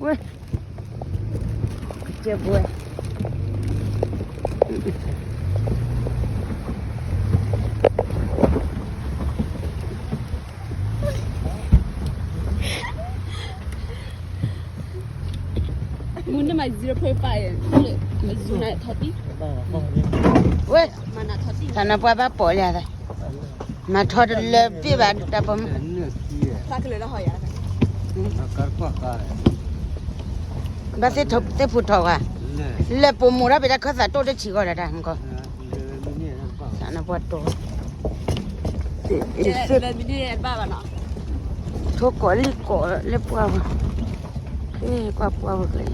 ဝဲ, ကစၢၢ်ဘှဲ, မူန့ၣ်မး zero point five န့ၣ်, အဇူနၤထီၣ်တံၢ်, ဝဲ, မၤနၤထီၣ်တံၢ်, တၢ်နပှၤဘၣ်ပိာ်လၢ, မၤထီၣ်တလၢဘ့ၣ်ဘၣ်တၢ်ပိာ်မုၣ်, ဘၣ်သ့ၣ်ဖိထီၣ်ဝဲ, လဲၤပိာ်မုၣ်ဒၣ်ပတၢ်ခၢၣ်သးတိၢ်တဆံးဂီၢ်ဒၣ်တၢ်ကီ, တၢ်နပှၤတိၢ်, ထိၣ်ကိးလံၣ်ကိးလၢပှၢ်ပူၤ, ကွၢ်ပှၢ်ပူၤကျဲ,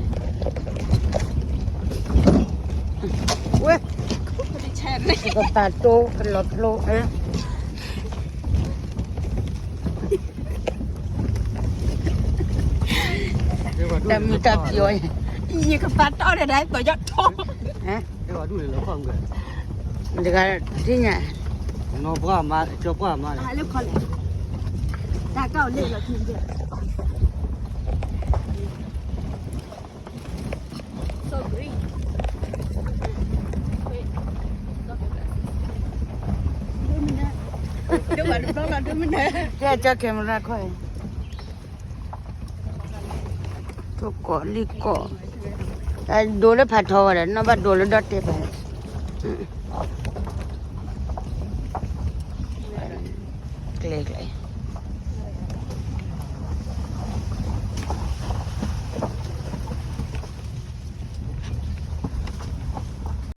ဝဲ, ကပာ်တိၢ်ကလီၤဖျိ, တၢ်မုာ်တၢ်ပျီၤ, ယကပာ်တီၢ်ဒီးဒၣ်ပယီၤထီၣ်, တဂၤထံၣ်ညါ, တၢ်ကီၢ်လၢလီၤခံ, camera ခွဲး, ထိၣ်ကိးလံၣ်ကိး, ဒိလၢဖးထီဝဲဒီး နီၢ်ဘၣ်ဒိလၢဒီတဲာ်ဖဲ, ကျဲကျဲ